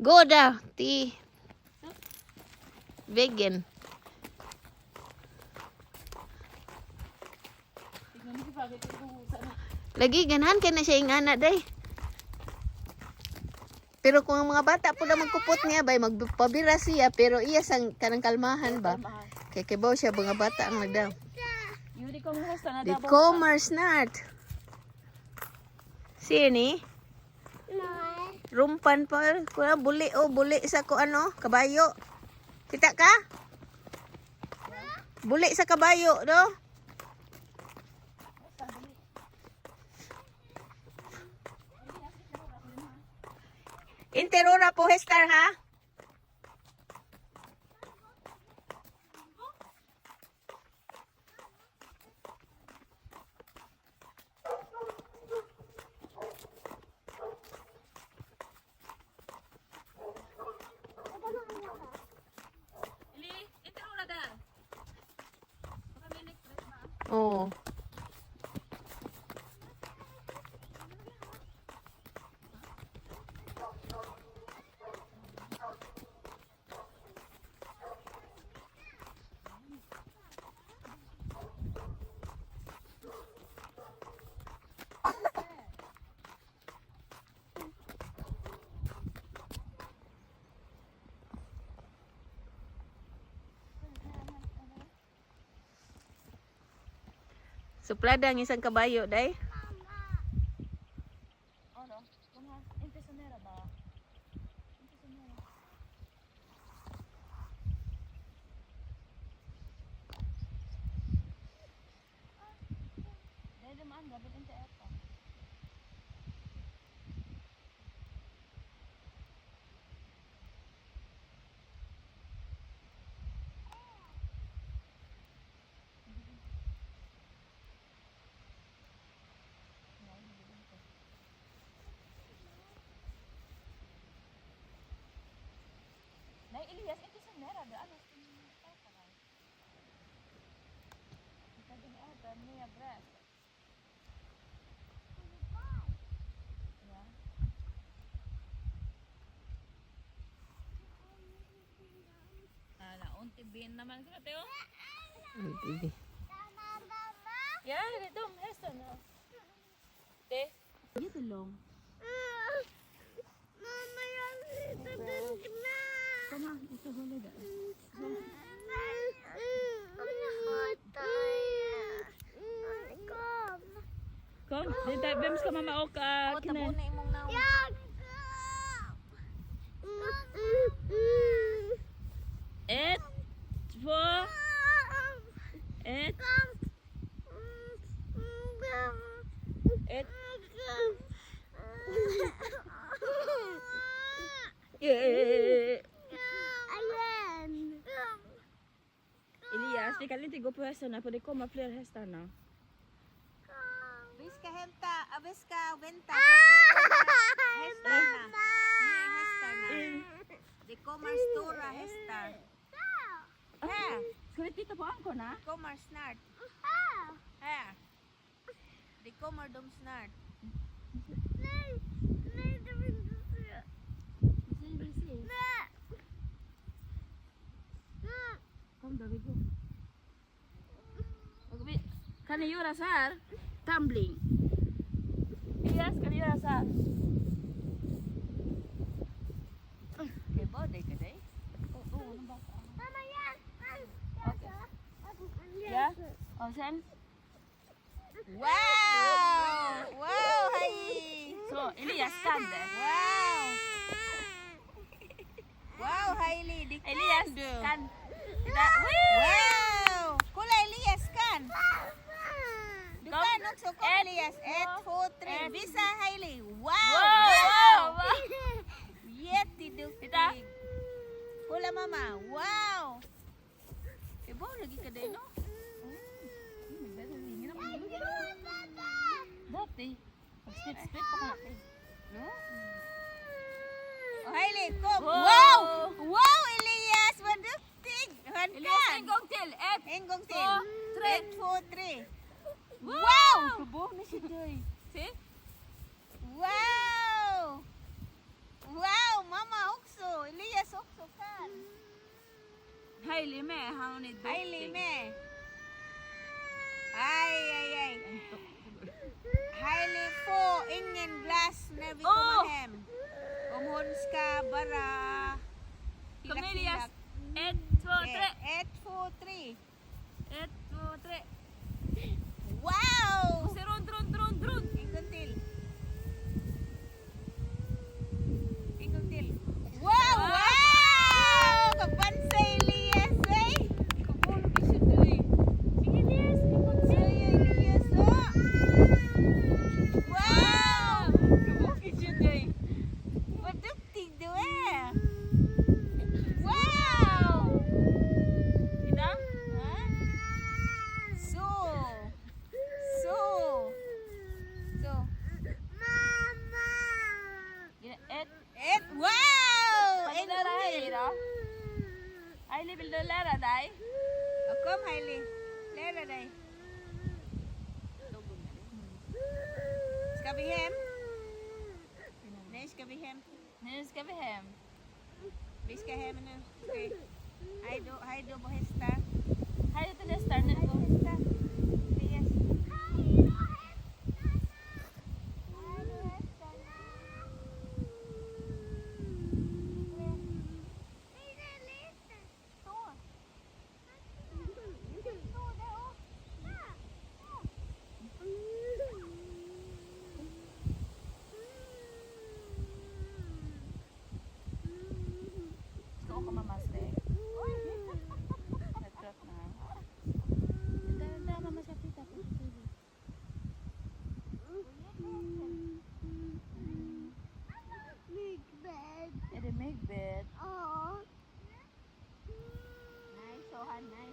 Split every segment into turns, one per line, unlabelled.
Gå där till väggen.
Tignan mo si Bagay kung buhusan na.
Lagi ganahan kay na siya ingana day. Pero kung ang mga bata po na magkupot niya bay magpabira siya pero iya sang kanang kalmahan ba. Kay kibaw siya mga bata ang nagdaw.
Yuri kommer hästarna
Det
där borta.
kommer snart. Ser ni?
Nej.
Rumpan pa. Kuna buli oh buli sa ko ano, kabayo. Kita ka? Buli sa kabayo do. Interora po hestar ha.
Eli, inte röra där. Baka may electric ba?
Oo. Suplada ang isang kabayo, day.
Ano? Kom här. Inte så nära bara. Inte så nära. Nej, de andra vill inte äta. Nej, de vill inte. Nej, Elias, inte så nära. Du annars kommer de äta dig. Du kan inte äta nya gräset. Ja. Ala, unti bin naman sila, Teo. Ja, det är de hästarna. Det. Jättelång.
Mamma, jag vill inte drunkna.
Kom här, jag ska hålla dig.
Kom.
Kom, det där, vem ska mamma åka knä?
imong naong.
Jag.
Ett, två, ett, ett. Yeah.
Igen.
Elias, vi kan inte gå på hästarna för det kommer fler hästar nu.
Vi ska hämta, vi ska vänta. Hästarna. Nej, hästarna. Det kommer stora hästar. Här,
Ska vi titta på ankorna?
kommer snart. Här. Det kommer de snart.
Nej, nej, det vill inte se. Nej. Nej.
Kom då, vi går. Och vi, kan ni göra så här? Tumbling. Elias, kan ni göra så här?
Kay ba, day ka day?
Mamma, jag.
Ja. Och sen?
Wow! Wow, Hailey!
Så, Elias kan det.
Wow! Wow, Hailey! Det kan
Elias
du!
kan. Titta.
Wow! Kolla Elias kan! Du
Kom.
kan också. Kom
Ett,
Elias. Ett,
två,
två, tre.
ett.
Visa Hailey. Wow!
Wow, wow, wow.
Jätteduktig.
Titta.
Kolla mamma. Wow! Ibo, lagi ka din, no?
Dati. Split, split pa ka.
No? Oh, Hailey, kom.
Wow!
Wow! Wow, Elias! Vad duktig! Han
Elias,
kan!
en gång till. Ett,
En gång till.
två, tre.
Ett, två, tre.
Wow!
Wow! Kubo na siya, Joy.
Se.
Wow! Wow, mamma också!
Hailey med, han är duktig.
Hailey med. Aj, aj, aj. Hailey får ingen glass när vi kommer
Åh!
hem. Om hon ska bara.
Kom nu, Elias. Ett, två, tre.
Ett, två, tre.
Ett, två, tre.
Wow!
Och så runt, runt, runt, runt.
En gång till. En gång till. Wow! Wow! Kapansay, Elias, eh!
Kabulog siya doy. Sige, Elias.
Say, Elias, oh! Wow!
Kabulog siya doy.
Vad duktig du är! Wow!
Kita?
Ha? Så! Så! Så!
Ett.
Ett! Wow!
Vill
En
du
gång
lära
till!
dig då? Hailey, vill du lära dig?
Och kom, Hailey, lära dig. Ska vi hem? Nej, ska vi hem?
Nu ska vi hem.
Vi ska hem nu. Okej. Hej då, hej då på hästar.
Hej till hästar nu.
Hej då hästar. Elias. Hej då hästar.
Ska åka mammas väg. Jag är trött nu. Vänta, mamma ska titta på TV. Är det myggbett?
Nej, sa han nej.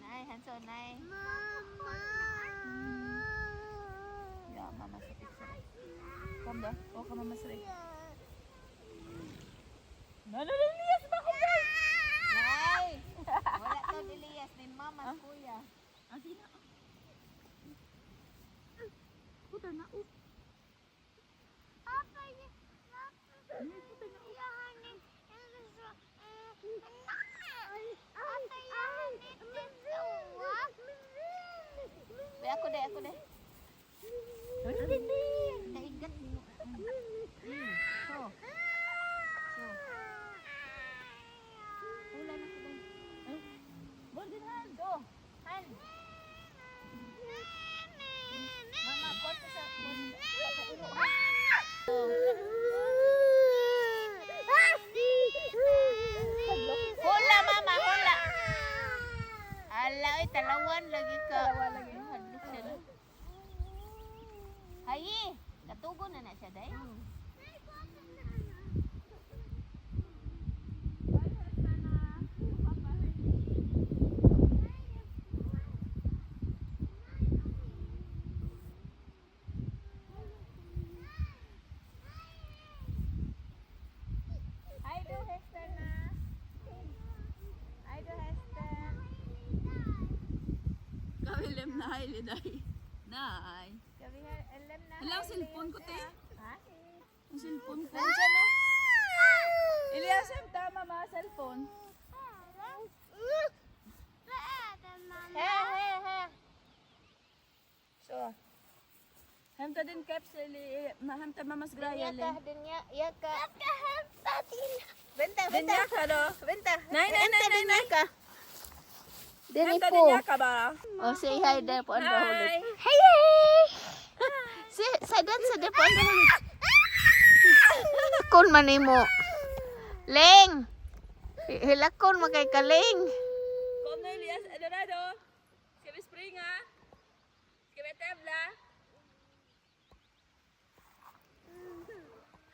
Nej, han sa nej.
Ja, mamma ska fixa det. Kom då, åka mammas väg. Nej, nej, nej, Elias, bakom dig!
Nej! Wala to, Elias. Din mammas kuya.
Ah, sige na. Puta na, oh.
Be, ako de, ako de. Kaigat mo. So. So. Wala na ko de.
Golden hand, oh.
Han. Mama, konta sa sa ulo. Hula, mama, hula. Ala, oy, talawan lagi ka. Talawan lagi. Hadlok siya na. Hayi, katugo na na siya, day. Hej då, hästarna. Hej då, hästen.
Ska vi lämna Hailey dig? Nej.
Ska vi lämna
Hala, ang
Hailey?
cellphone ko, te.
Ha?
Ang cellphone ko.
Nandiyan, no?
Elias, hämta mamma cellphone.
Här, här, här. Så.
Hämta din keps, Eli. Hämta mammas
Den
grejer,
jacka,
Eli.
den jacka. Vänta,
Din
vänta.
jacka då.
Vänta.
Nej, nej,
Hämta
nej,
din
nej.
jacka. Den är
Hämta
på.
din jacka bara.
Och säg hej där på andra
Hej.
hållet. Hej, hej! Se, sa dansa där på andra hållet. Kon man nimo. Leng! Hilakon man kay kaling.
Kom nu, Elias, är du redo? Ska vi springa? Ska vi tävla?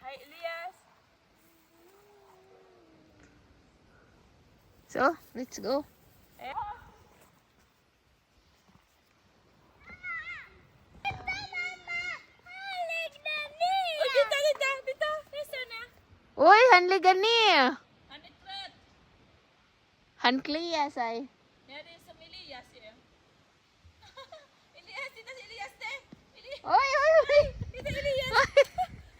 Hej, Elias.
So, let's go.
Eh. Oj, titta, titta, titta! Hästarna!
Uy, hanligan ni.
Han är trött.
Han kliar sig.
Ja, det är som Elias ju. Elias, titta Elias det! Elias,
Oj, oj, oj.
titta Elias!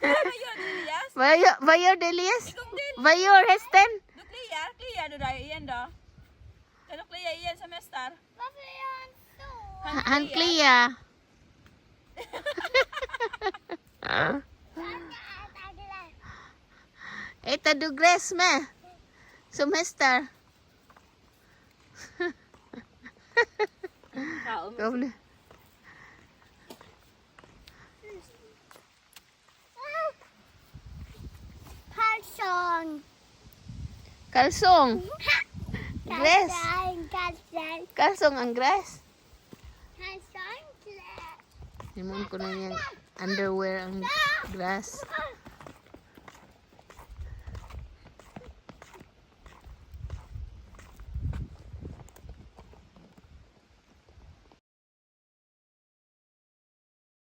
Vad gör du, Elias?
Vad gör du, Elias?
Igång din!
Vad gör hästen?
Du kliar, kliar! Kliar du dig igen då? Kan du klia igen som mästar?
Varför gör han så?
Han klia.
Jag ska äta glass.
Äter du gräs med? Som hästar.
Kaon.
Kom nu.
Kalsong.
Kalsong. Gräs.
Kalsong, kalsong.
Kalsong ang grass.
Kalsong, glass.
Himon ko na niyang underwear ang grass.